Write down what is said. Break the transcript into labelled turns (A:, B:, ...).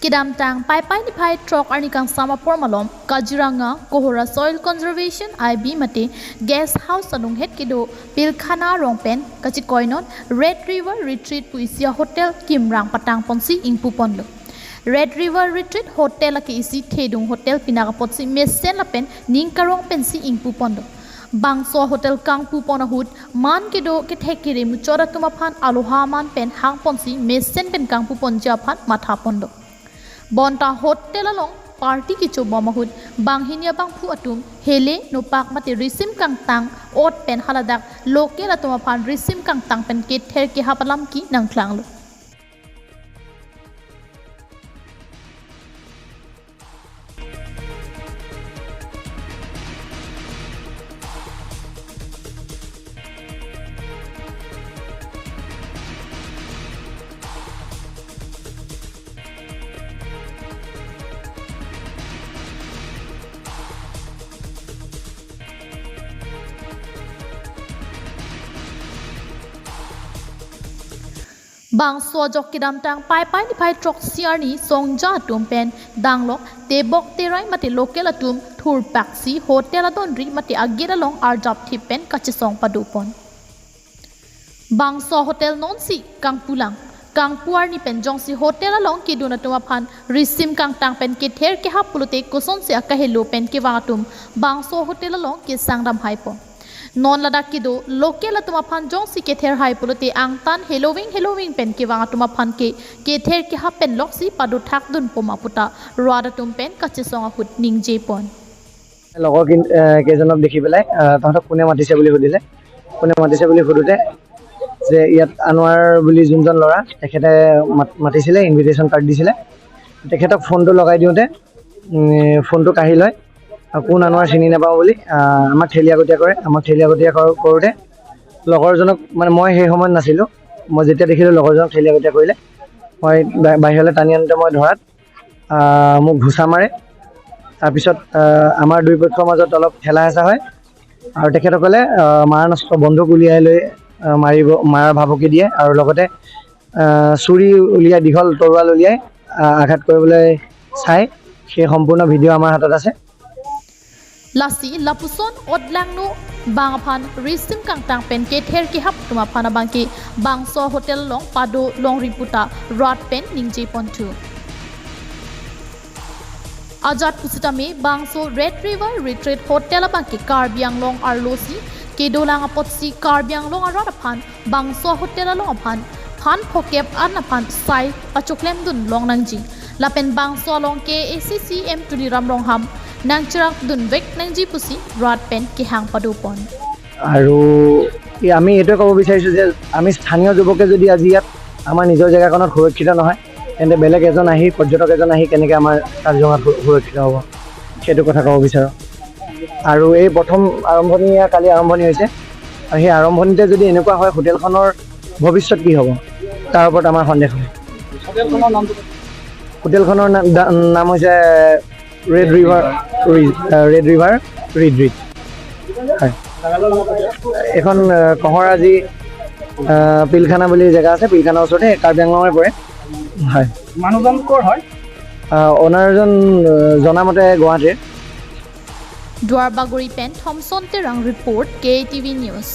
A: Kidam tang pai pai ni phai truck arni kang sama pormalom Kaziranga Kohora Soil Conservation IB mate guest house anung het kido Pilkhana rongpen kachikoinon Red River Retreat Puisia Hotel Kimrang patang ponsi ingpu ponlo. Red River Retreat Hotel ake isi Thedung Hotel pinakapotsi mesen lapen ningkarong pensi ingpu pondo. Bangso Hotel Kangpu ponahut man kedo ke thekire muchora tuma phan aloha man pen hang ponsi mesen pen kangpu ponja phan matha pondo. Bonta Hotel along party kicho bomahut banghinia bangphu atum hele no pak mate risim kang tang ot pen haladak local atuma phan risim kang tang pen ke ther ke hapalam ki nangklang lo. Bang so jok kidam tang pai pai ni phai truck siar ni songja atum pen danglok te bok te rai mate local atum thur paksi hotel adon ri mate agera long arjap thi pen kachi song padupon. Bang so hotel non si kangpulang kangpuar ni pen jong si hotel along ki duna tuma phan risim kang tang pen ke ther ke hapulute koson si akahelo pen ke watum bang so hotel along ke sangram hai pon. Non ladak kido local atuma phan jong si ke ther hai pulute angtan halloween halloween pen ke wanga tuma phan ke ther ke ha pen lok si padu thak dun poma puta roada tum pen kache songa hut ningje pon.
B: লগৰ কেইজনক দেখি পেলাই তহঁতক কোনে মাতিছে বুলি সুধিলে, কোনে মাতিছে বুলি সোধোতে যে ইয়াত আনোৱাৰ বুলি যোনজন ল'ৰা তেখেতে মাতিছিলে, ইনভিটেশ্যন কাৰ্ড দিছিলে, তেখেতক ফোনটো লগাই দিওঁতে ফোনটো কাঢ়ি লয় আৰু কোন আনোৱাৰ চিনি নাপাওঁ বুলি আমাক ঠেলিয়াগতীয়া কৰে। আমাক ঠেলিয়াগতীয়া কৰোঁতে লগৰজনক, মানে মই সেই সময়ত নাছিলোঁ, মই যেতিয়া দেখিলোঁ লগৰজনক ঠেলিয়াগতীয়া কৰিলে, মই বাহিৰলৈ টানি আনোতে মই ধৰাত মোক ঘোচা মাৰে। তাৰপিছত আমাৰ দুই পক্ষৰ মাজত অলপ ঠেলা হেঁচা হয় আৰু তেখেতসকলে মাৰণাস্ত্ৰ বন্দুক উলিয়াই লৈ মাৰিব, মাৰাৰ ভাবুকি দিয়ে আৰু লগতে চুৰি উলিয়াই, দীঘল তৰোৱাল উলিয়াই আঘাত কৰিবলৈ চাই। সেই সম্পূৰ্ণ ভিডিঅ' আমাৰ হাতত আছে।
A: Lasi lapuson odlangno bangphan risim kangtang pen ke ther ke hap tuma phana bangki bangso hotel long pado long riputa rod pen ningje pontu. Azad pusitame bangso Red River Retreat Hotel bangki karbiang long arlosi ke dolang apotsi karbiang long arad phan bangso hotel long phan phan phokep an phan sai pachoklem dun long nangji lapen bangso long ke ACCM tuli ram rong ham nangchirak dun vek nangji pusi rod pen ke hang padupon.
B: আৰু আমি এইটোৱে ক'ব বিচাৰিছোঁ যে আমি স্থানীয় যুৱকে যদি আজি ইয়াত আমাৰ নিজৰ জেগাখনত সুৰক্ষিত নহয়, তেন্তে বেলেগ এজন আহি, পৰ্যটক এজন আহি কেনেকৈ আমাৰ কাজিৰঙাত সুৰক্ষিত হ'ব, সেইটো কথা ক'ব বিচাৰোঁ। আৰু এই প্ৰথম আৰম্ভণি কালি আৰম্ভণি হৈছে আৰু সেই আৰম্ভণিতে যদি এনেকুৱা হয় হোটেলখনৰ ভৱিষ্যত কি হ'ব তাৰ ওপৰত আমাৰ সন্দেহ হয়। হোটেলখনৰ নাম হৈছে ৰেড ৰিভাৰ ৰিট্ৰিট। হয়, এইখন কহৰাজী পিলখানা বুলি জেগা আছে, পিলখানাৰ ওচৰতে, কাৰ্বি আংলঙৰে পৰে। হয়,
C: মানুহজন ক'ৰ হয়?
B: অ'নাৰজন জনামতে গুৱাহাটীৰ।
A: Duarbagori pen Thomson Terang report, KTV news.